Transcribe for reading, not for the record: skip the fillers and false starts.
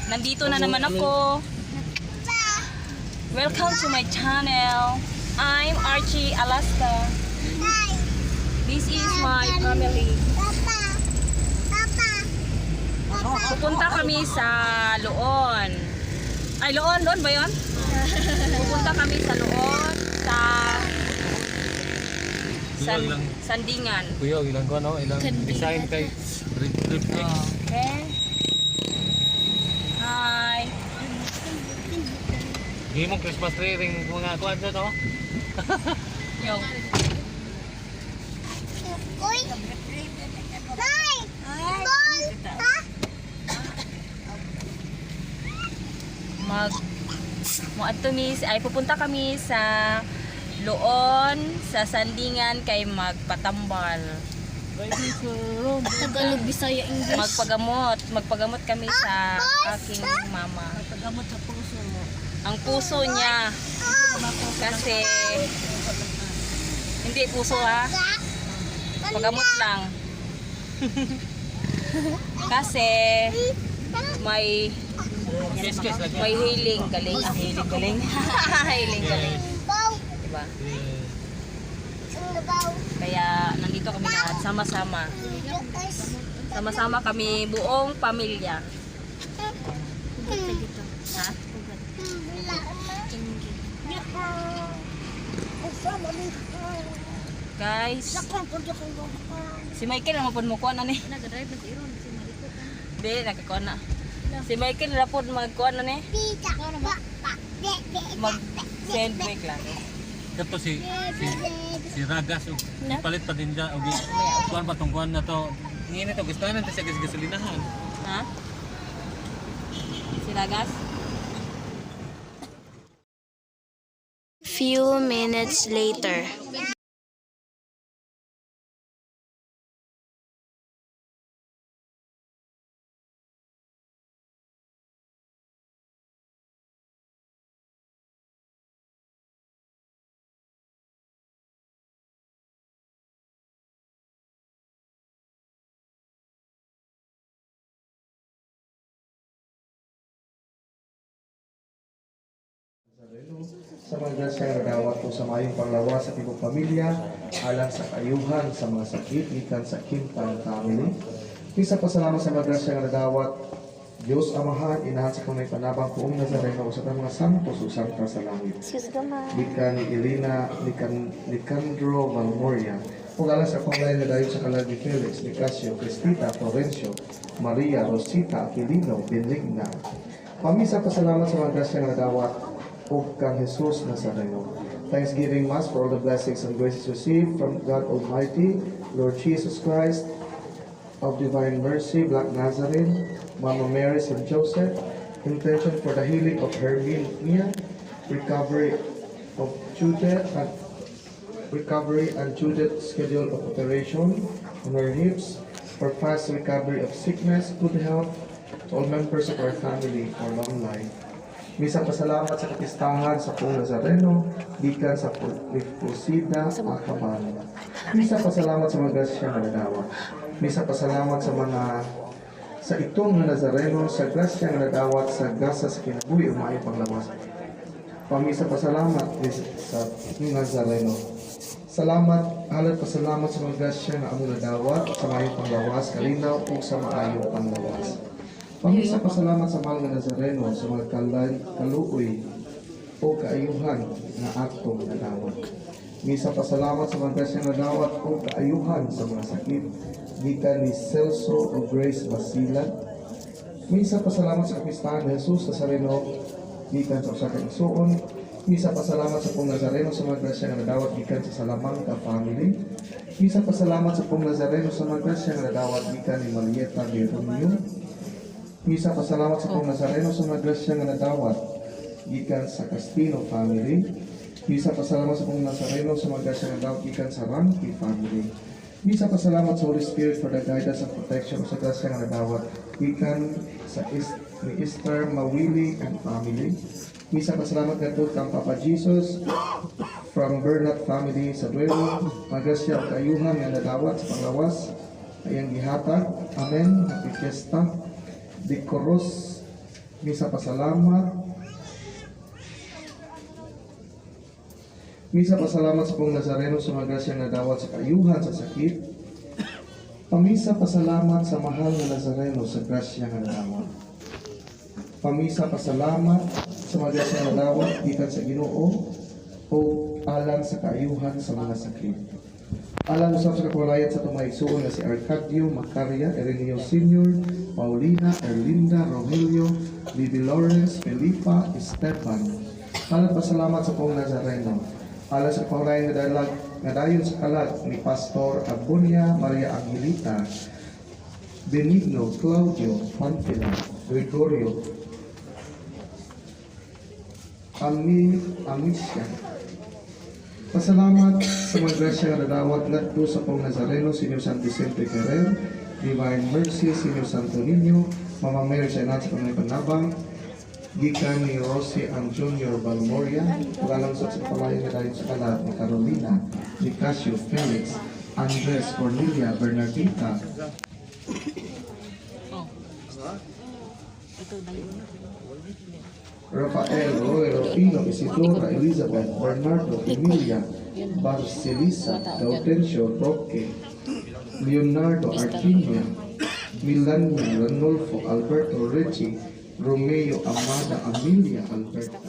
Nandito na naman ako. Welcome to my channel. I'm Archie Alaska. This is my family. Pupunta kami sa Loon. Ay, Loon, Loon ba 'yon? Pupunta kami sa Loon sa San, Sandingan. Kuya, ilang ko no, ilang design kay Rip Rip X. Okay. Hi. Gimong Christmas tree ring mga kuan sa no. Yo. Mag moadto mi ay pupunta kami sa Loon sa Sandingan kay magpatambal. Tagalog, Bisaya, English. Magpagamot, magpagamot kami sa aking mama. Paggamot sa puso mo. Ang puso niya kasi hindi puso ha. Pagamot lang. Kasi may Kes kes lagi. may healing galing, ah, healing galing. Healing galing. Diba? Kaya nandito kami lahat sama-sama. Sama-sama kami buong pamilya. Ugat sa gito. Ha? Ugat. Guys, si Michael na mapud mo kuan ani. Nag-drive na si Iron. Si Mariko. Di nakakuan na. Si Michael na pod magkuan na ni. Mag send break lang. Kato si si si Ragas og palit pa din dyan og kuan pa tong kuan na to. Ngini to gusto na siya gasolinahan. Ha? Si Ragas? Few minutes later. Sa mga grasya nga nadawat ko sa maayong panglawas sa tibok pamilya, alang sa kaayuhan sa mga sakit, gikan sa Quintan family. Misa pasalamat sa mga grasya nga nadawat, Diyos Amahan, inahan sa kung may panabang poong Nazareno, sa tanang mga santos ug santa sa langit. Gikan ni Elena Nicandro Valmoria, ug alang sa akong lain nga dayon sa kalag ni Felix, Nicasio, Cristita, Florencio, Maria, Rosita, Aquilino, Benigna. Pamisa pasalamat sa mga grasya nga nadawat ug kang Jesus Nazareno. Thanksgiving Mass for all the blessings and graces received from God Almighty, Lord Jesus Christ, of Divine Mercy, Black Nazarene, Mama Mary, St. Joseph, intention for the healing of Herminia, recovery of Judith, and recovery and Judith's schedule of operation on her hips, for fast recovery of sickness, good health to all members of our family for long life. Misa pasalamat sa kapistahan sa Poong Nazareno, gikan sa Pusida, Akaban. Misa pasalamat sa mga grasya nga nadawat. Misa pasalamat sa mga sa itong nga Nazareno sa grasya nga nadawat sa gasa sa kinabuhi ug maayong panglawas. Pamisa pasalamat ni sa ni Nazareno. Salamat, halad pasalamat sa mga grasya nga among nadawat sa maayong panglawas, kalinaw ug sa maayong panglawas. Pamisa pasalamat sa mahal nga Nazareno sa mga kaluoy o kaayuhan nga atong nadawat. Misa pasalamat sa mga grasya nga nadawat o kaayuhan sa mga sakit gikan ni Celso o Grace Basila. Misa pasalamat sa kapistahan ni Jesus Nazareno gikan sa usa ka igsuon. Misa pasalamat sa Poong Nazareno sa mga grasya nga nadawat gikan sa Salamanca family. Misa pasalamat sa Poong Nazareno sa mga grasya nga nadawat gikan ni Marieta Berumio. Misa pasalamat sa Poong Nazareno sa mga grasya nga nadawat gikan sa Castino family. Misa pasalamat sa Poong Nazareno sa mga grasya nga nadawat gikan sa Ranki family. Misa pasalamat sa Holy Spirit for the guidance and protection sa grasya nga nadawat gikan sa ni Esther Mawili and family. Misa pasalamat ngadto kang Papa Jesus from Bernat family sa Duero. Magrasya ug kaayuhan nga nadawat sa panglawas ayang gihatag. Amen. Happy Fiesta. Decoros Misa pasalamat. Misa pasalamat sa Poong Nazareno sa mga grasyang nadawat sa kaayuhan sa sakit. Pamisa pasalamat sa mahal na Nazareno sa grasya nga nadawat. Pamisa pasalamat sa mga grasya nga nadawat gikan sa Ginoo o alang sa kaayuhan sa mga sakit. Alang usab sa kapanglayan sa atong mga igsuon nga si Arcadio, Macaria, Ireneo Sr., Paulina, Erlinda, Rogelio, Bibi Lawrence, Felipa, Esteban. Alang pasalamat sa Poong Nazareno. Alang sa kapanglayan nga dalag nga dayon sa kalat ni Pastor Abunia Maria Angelita, Benigno, Claudio, Panfila, Gregorio, Ami, Amicia. Pasalamat sa mga grasya nga nadawat ngadto sa Poong Nazareno, Señor San Vicente Ferrer, Divine Mercy, Señor Santo Niño, Mama Mary sa inat sa Pamilya Panabang, gikan ni Rosie ang Junior Balmoria, alang sa palayo nga dayon sa kalat ni Carolina, Nicasio Felix, Andres Cornelia Bernardita. Oh. Rafael Roy Rufino, Isidora Elizabeth, Bernardo, Emilia, Barcelisa, Gaudencio, Roque, Leonardo, Artemia, Milania, Ranulfo, Alberto, Reggie, Romeo, Amada, Amelia, Alberta.